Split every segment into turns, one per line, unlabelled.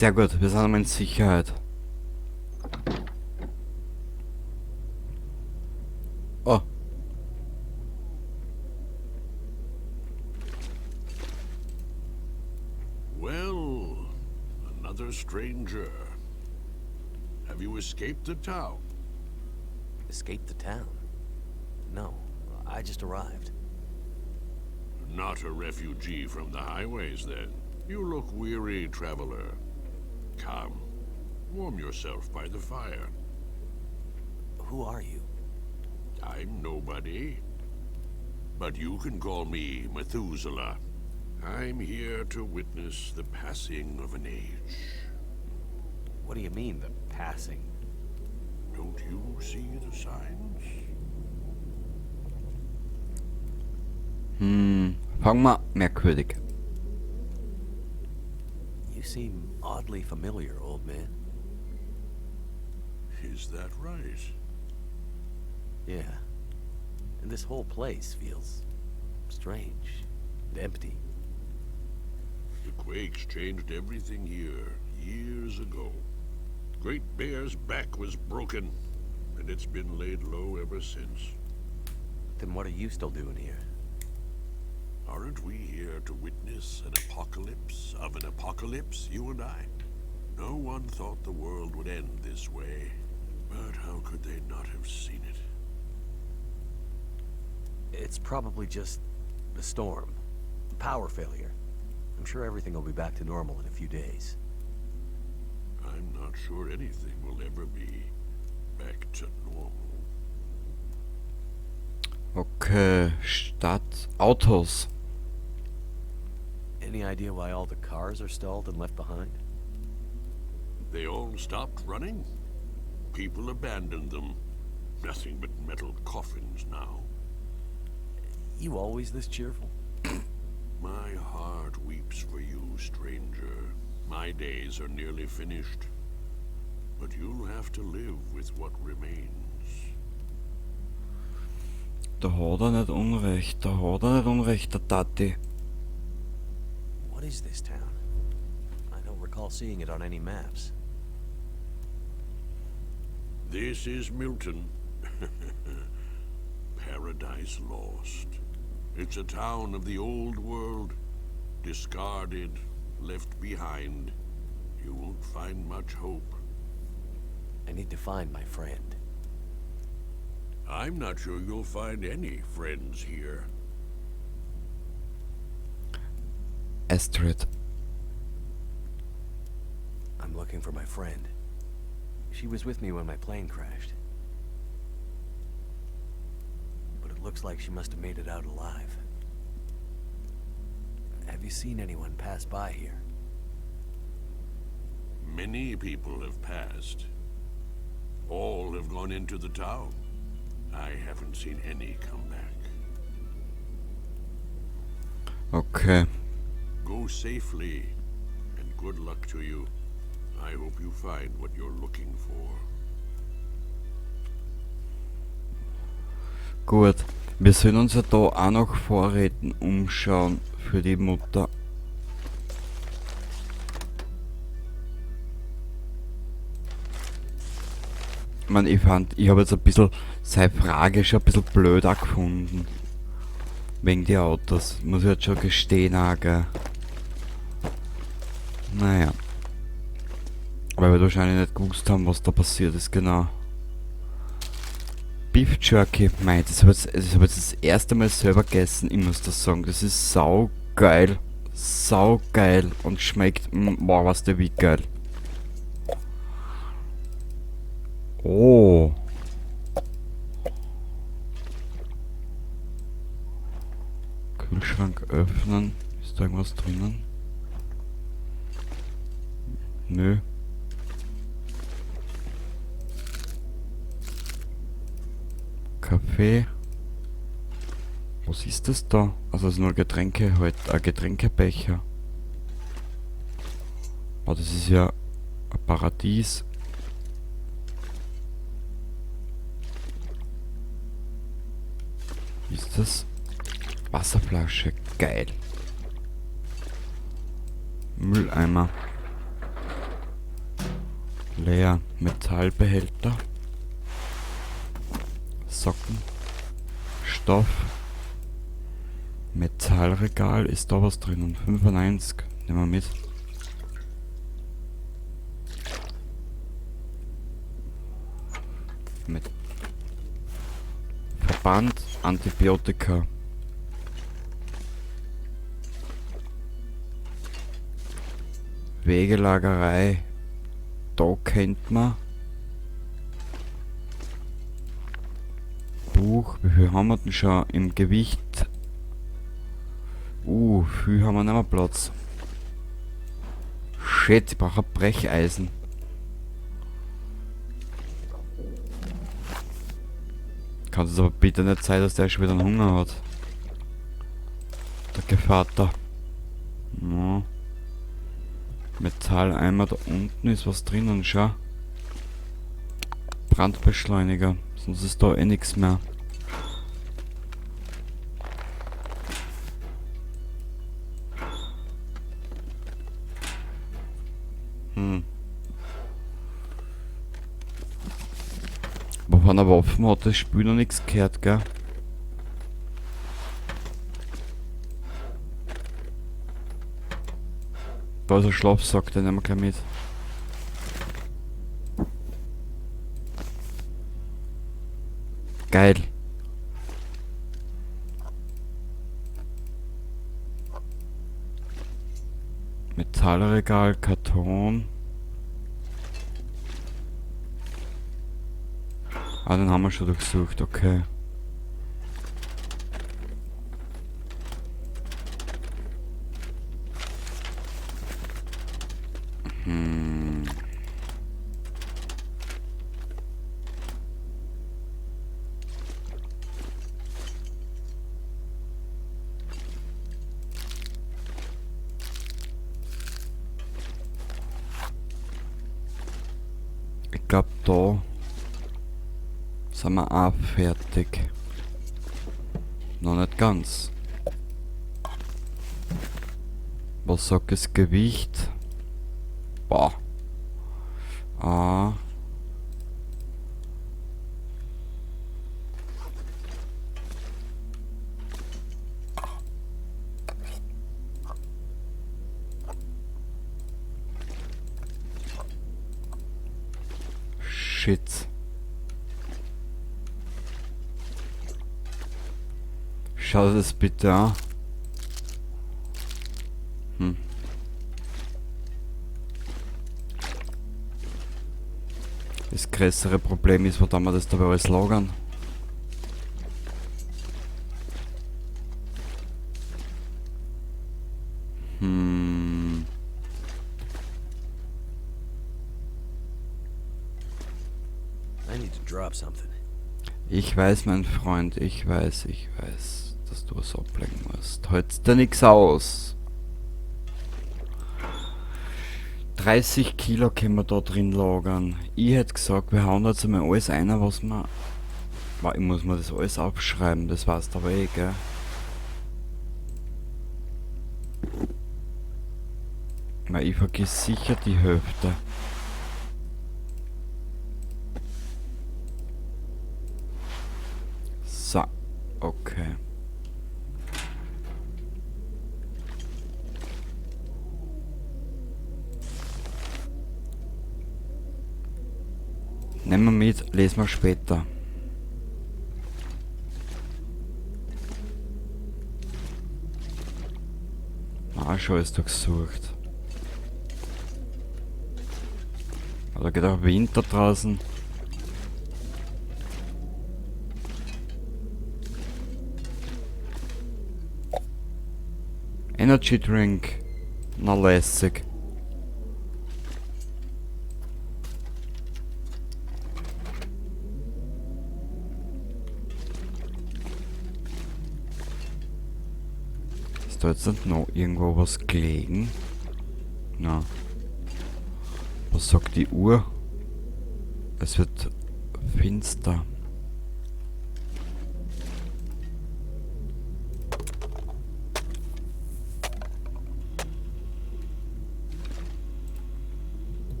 Sehr gut, wir sind einmal in Sicherheit. Oh.
Well, another stranger. Have you escaped the town?
Escaped the town? No, I just arrived.
Not a refugee from the highways, then. You look weary, traveler. Come, warm yourself by the fire.
Who are you?
I'm nobody. But you can call me Methuselah. I'm here to witness the passing of an age.
What do you mean, the passing?
Don't you see the signs?
Fang mal merkwürdig.
You seem oddly familiar, old man.
Is that right?
Yeah. And this whole place feels strange and empty.
The quakes changed everything here years ago. Great Bear's back was broken, and it's been laid low ever since.
Then what are you still doing here?
Aren't we here to witness an apocalypse of an apocalypse, you and I? No one thought the world would end this way, but how could they not have seen it?
It's probably just the storm. Power failure. I'm sure everything will be back to normal in a few days.
I'm not sure anything will ever be back to normal.
Okay, Stadt, Autos.
Any idea why all the cars are stalled and left behind?
They all stopped running. People abandoned them. Nothing but metal coffins now.
You always this cheerful?
My heart weeps for you, stranger. My days are nearly finished. But you'll have to live with what remains.
Da hat er nicht Unrecht, da hat er nicht Unrecht, der Tati.
What is this town? I don't recall seeing it on any maps.
This is Milton. Paradise lost. It's a town of the old world. Discarded, left behind. You won't find much hope.
I need to find my friend.
I'm not sure you'll find any friends here.
Astrid.
I'm looking for my friend. She was with me when my plane crashed. But it looks like she must have made it out alive. Have you seen anyone pass by here?
Many people have passed. All have gone into the town. I haven't seen any come back.
Okay.
Go safely, and good luck to you. I hope you find what you're looking for.
Gut. Wir sollen uns ja da auch noch Vorräten umschauen für die Mutter. Ich mein, ich fand, ich habe jetzt ein bisschen seine Frage schon ein bisschen blöd auch gefunden. Wegen die Autos. Muss ich jetzt schon gestehen auch, gell. Naja. Weil wir wahrscheinlich nicht gewusst haben, was da passiert ist, genau. Beef Jerky, mei, das hab ich jetzt das erste Mal selber gegessen, ich muss das sagen. Das ist saugeil. Saugeil und schmeckt, boah, was der wie geil. Oh. Kühlschrank öffnen. Ist da irgendwas drinnen? Nö. Kaffee. Was ist das da? Also das ist nur Getränke halt, ein Getränkebecher. Oh, das ist ja ein Paradies. Ist das? Wasserflasche, geil. Mülleimer. Leer. Metallbehälter. Socken. Stoff. Metallregal. Ist da was drinnen? 95. Nehmen wir mit. Mit Verband, Antibiotika. Wegelagerei. Da kennt man. Buch. Wie viel haben wir denn schon im Gewicht? Viel haben wir nicht mehr Platz. Shit, ich brauche ein Brecheisen. Kann es aber bitte nicht sein, dass der schon wieder einen Hunger hat. Der Gevatter. No. Metalleimer, da unten ist was drinnen, schau. Brandbeschleuniger, sonst ist da eh nix mehr. Aber von der Waffe hat das Spiel noch nichts gehört, gell? Da ist ein Schlafsack, den nehmen wir gleich mit. Geil. Metallregal, Karton. Ah, den haben wir schon durchsucht, okay. Ich glaub, da sind wir auch fertig. Noch nicht ganz. Was sagt das Gewicht? Boah. Ah. Shit. Schau dir das bitte an. Das größere Problem ist, wo da wir das dabei alles lagern.
I need to drop something.
Ich weiß, mein Freund, ich weiß, dass du was ablegen musst. Hältst dir nix aus. 30 Kilo können wir da drin lagern. Ich hätte gesagt, wir hauen jetzt einmal alles ein, was wir... Boah, ich muss mir das alles aufschreiben, das weißt du aber eh, gell? Weil ich vergiss sicher die Hälfte. So, okay. Nehmen wir mit, lesen wir später. Ah, schon ist da gesucht. Aber da geht auch Winter draußen. Energy Drink. Na lässig. Ist da jetzt nicht noch irgendwo was gelegen? Na. Was sagt die Uhr? Es wird finster.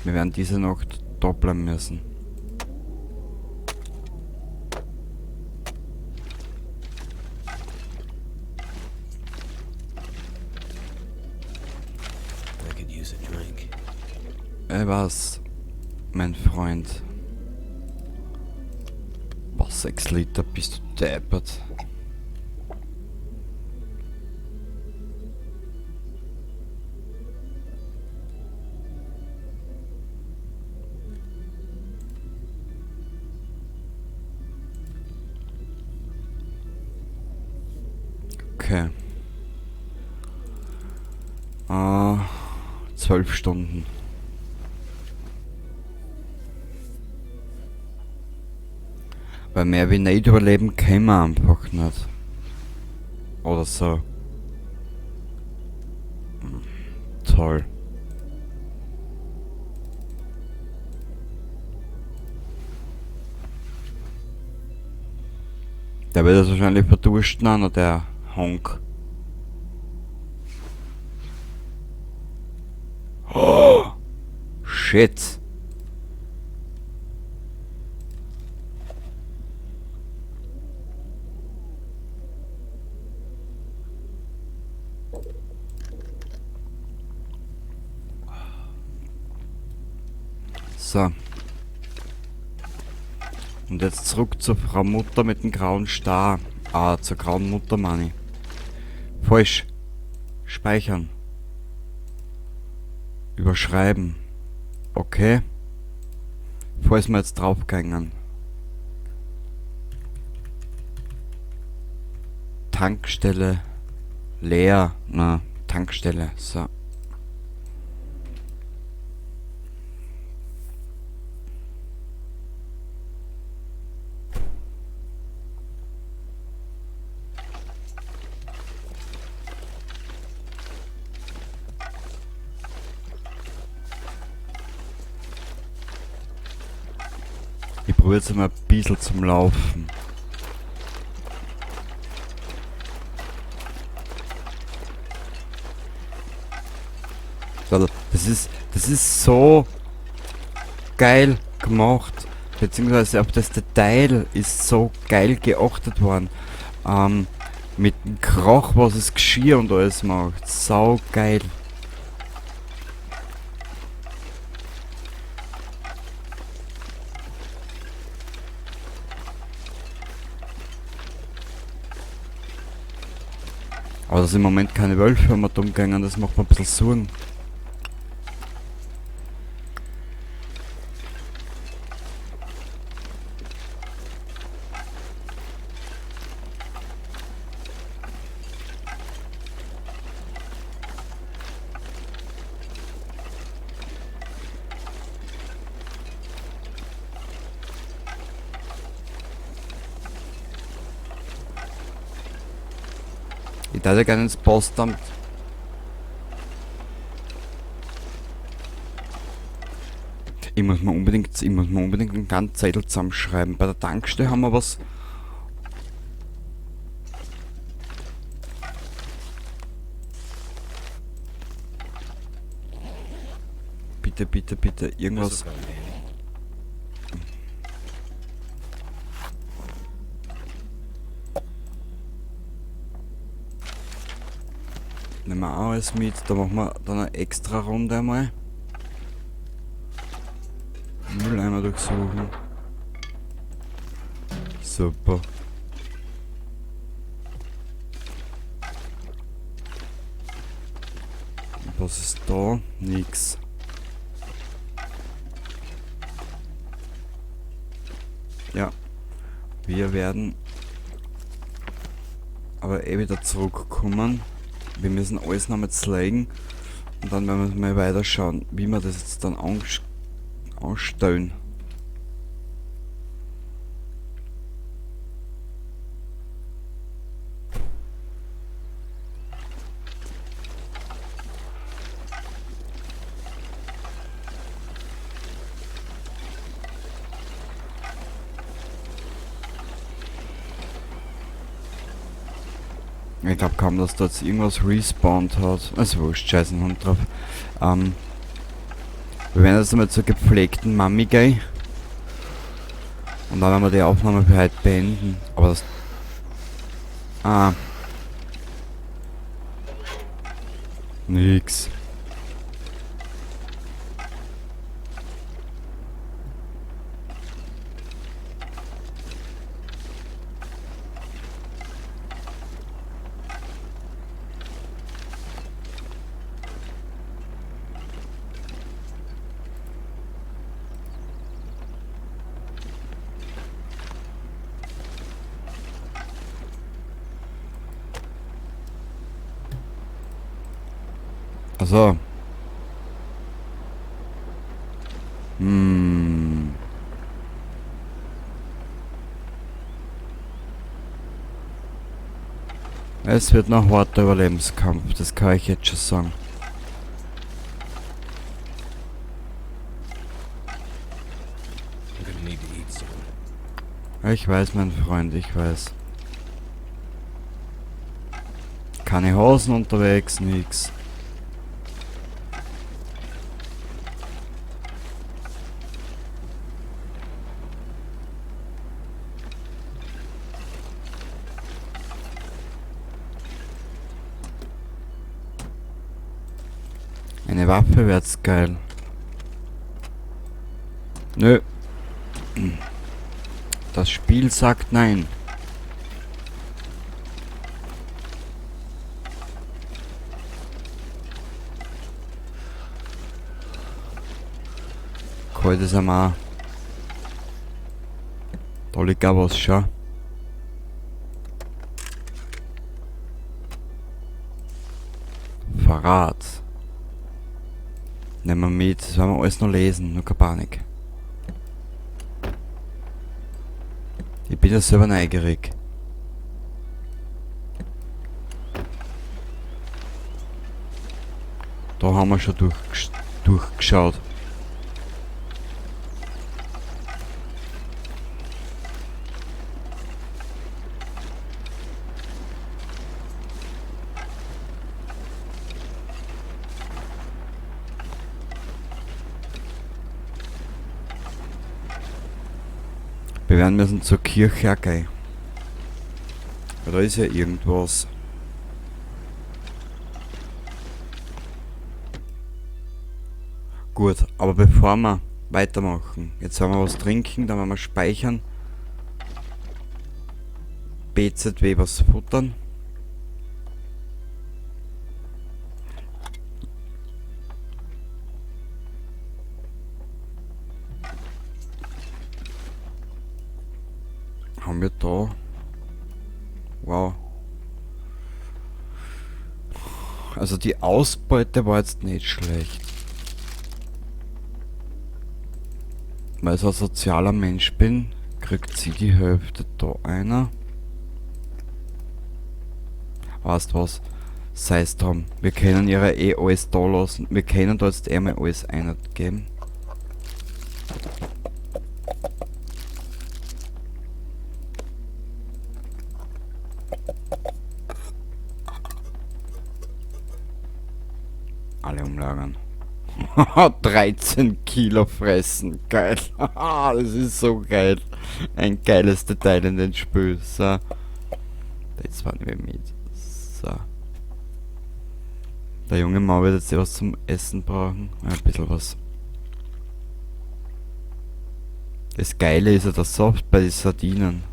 Wir werden diese Nacht da bleiben müssen.
I could use a drink.
Was, mein Freund? Was, 6 Liter, bist du deppert? Okay. 12 Stunden. Weil mehr wie nicht überleben können wir einfach nicht. Oder so. Toll. Der wird das wahrscheinlich verdursten, oder der Honk. Oh, shit. So. Und jetzt zurück zur Frau Mutter mit dem grauen Star. Ah, zur grauen Mutter, meine ich. Falsch. Speichern. Überschreiben. Okay. Falls wir jetzt draufgängen. Tankstelle leer. Na, Tankstelle. So. Ich probiere jetzt mal ein bisschen zum Laufen. Das ist so geil gemacht. Beziehungsweise auf das Detail ist so geil geachtet worden. Mit dem Krach, was es Geschirr und alles macht. Sau geil. Aber dass im Moment keine Wölfe mehr umgehen, das macht mir ein bisschen Sorgen. Ich würde gerne ins Postamt. Ich muss mir unbedingt einen ganzen Zettel zusammenschreiben. Bei der Tankstelle haben wir was. Bitte, bitte, bitte, irgendwas. Nehmen wir auch alles mit, da machen wir dann eine extra Runde einmal. Mülleimer durchsuchen. Super. Was ist da? Nix. Ja. Wir werden aber eh wieder zurückkommen. Wir müssen alles noch mal zerlegen und dann werden wir mal weiterschauen, wie wir das jetzt dann anstellen. Ich glaub kaum, dass da jetzt irgendwas respawned hat. Also wurscht, scheiß einen Hund drauf. Wir werden jetzt einmal zur gepflegten Mami gehen. Und dann werden wir die Aufnahme für heute beenden. Aber das... Ah. Nix. Also. Es wird noch harter Überlebenskampf, das kann ich jetzt schon sagen.
I'm gonna need to eat soon.
Ich weiß, mein Freund, ich weiß. Keine Hosen unterwegs, nix. Eine Waffe wär's geil. Nö. Das Spiel sagt nein. Kalt ist einmal. Da liegt auch was, schau. Verrat. Nehmen wir mit, das werden wir alles noch lesen, nur keine Panik. Ich bin ja selber neugierig. Da haben wir schon durchgeschaut. Wir werden müssen zur Kirche gehen. Weil da ist ja irgendwas. Gut, aber bevor wir weitermachen, jetzt werden wir was trinken, dann werden wir speichern. BZW was futtern. Haben wir da? Wow. Also die Ausbeute war jetzt nicht schlecht. Weil ich so ein sozialer Mensch bin, kriegt sie die Hälfte, da einer. Weißt was? Sei's drum. Wir können ihre eh alles da lassen. Wir können da jetzt einmal alles eingeben. Alle umlagern. 13 Kilo fressen. Geil. Das ist so geil. Ein geiles Detail in den Spiel. So. Jetzt fahren wir mit. So. Der junge Mann wird jetzt was zum Essen brauchen. Ja, ein bisschen was. Das Geile ist ja der Saft bei den Sardinen.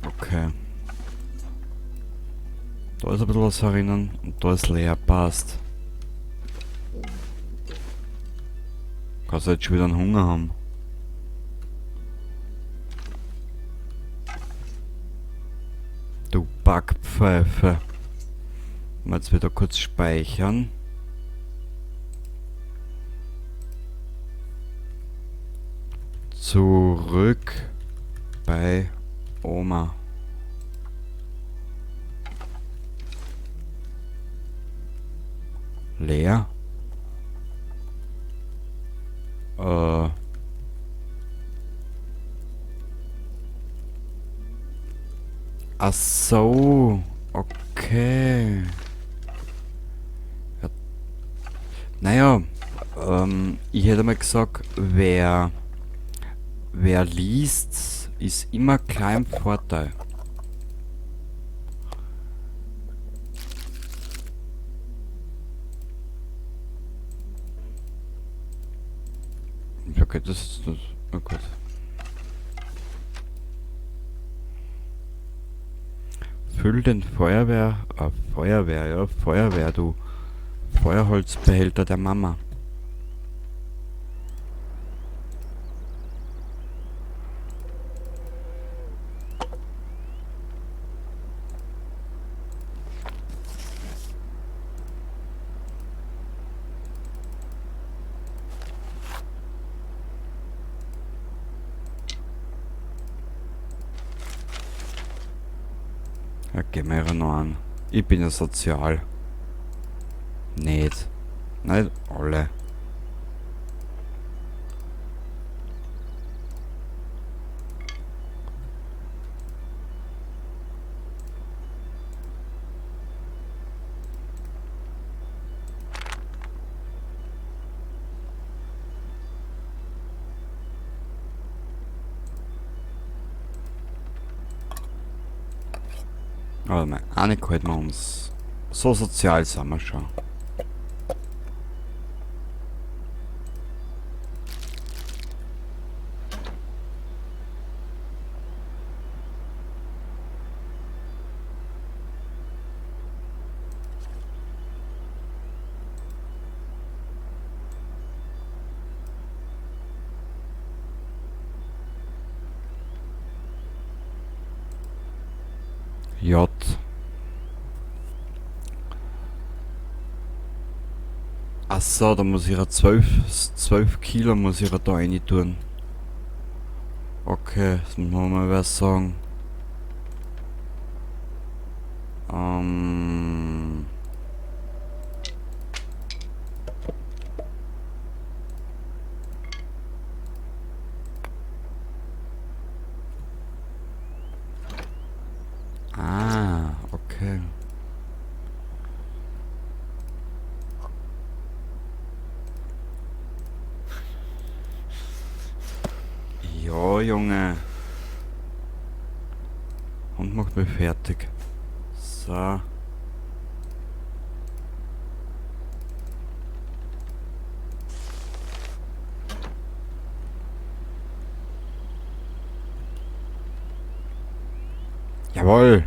Okay. Da ist ein bisschen was herinnen und da ist leer, passt. Kannst du jetzt schon wieder einen Hunger haben? Du Backpfeife. Mal jetzt wieder kurz speichern. Zurück bei Oma. Leer. Ach so, okay. Ja. Naja, ich hätte mal gesagt, wer liest, ist immer klein Vorteil. Okay, das ist das. Oh Gott. Füll den Feuerwehr, Feuerwehr, ja, Feuerwehr, du Feuerholzbehälter der Mama. Ja, gehen wir ja noch an. Ich bin ja sozial. Nicht. Nicht alle. Aber mal, einig halten wir uns. So sozial sind wir schon. J. Ach so, da muss ich ja 12 Kilo muss ich ja da rein tun. Okay, das muss man mal was sagen. Ah, okay. Ja, Junge. Und macht mich fertig. So. Jawohl.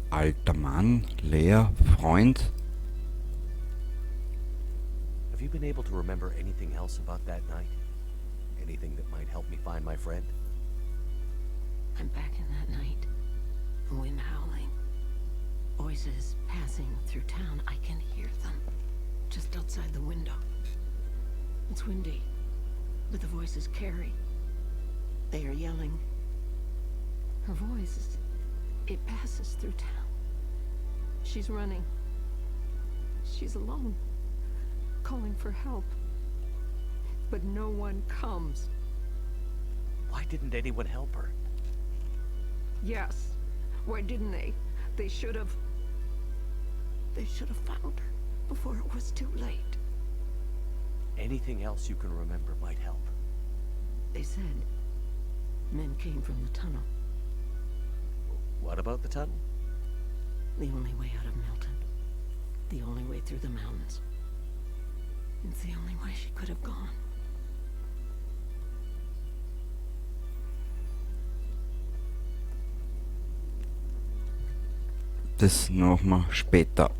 Alter Mann, leer, Freund.
Have you been able to remember anything else about that night? Anything that might help me find my friend?
I'm back in that night. The wind howling. Voices passing through town. I can hear them. Just outside the window. It's windy, but the voices carry. They are yelling. Her voice, it passes through town. She's running. She's alone, calling for help. But no one comes.
Why didn't anyone help her?
Yes. Why didn't they? They should have. They should have found her before it was too late.
Anything else you can remember might help.
They said men came from the tunnel.
What about the tunnel?
The only way out of Milton. The only way through the mountains. It's the only way she could have gone.
Das nochmal später.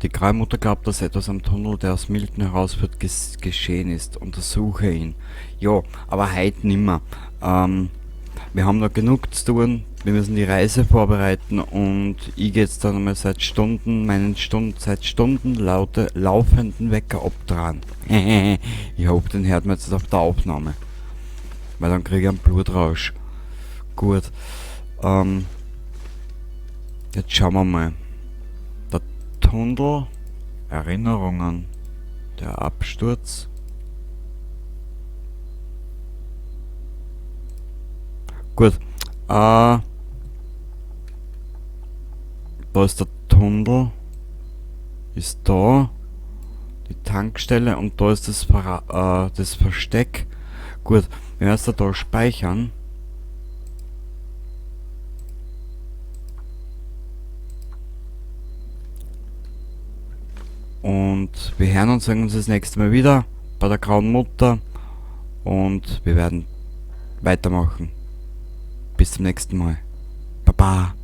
Die Graue-Mutter glaubt, dass etwas am Tunnel, der aus Milton herausführt, geschehen ist. Untersuche ihn. Ja, aber heute nimmer. Wir haben noch genug zu tun. Wir müssen die Reise vorbereiten und ich geh jetzt dann einmal seit Stunden, meinen Stunden, seit Stunden laute, laufenden Wecker abdrehen. Ich hoffe, den hört man jetzt auf der Aufnahme. Weil dann krieg ich einen Blutrausch. Gut. Jetzt schauen wir mal. Der Tunnel, Erinnerungen, der Absturz. Gut. Da ist der Tunnel. Ist da. Die Tankstelle und da ist das Versteck. Gut, wir werden es da speichern. Und wir hören uns, sehen uns das nächste Mal wieder bei der Grauen Mutter. Und wir werden weitermachen. Bis zum nächsten Mal. Baba.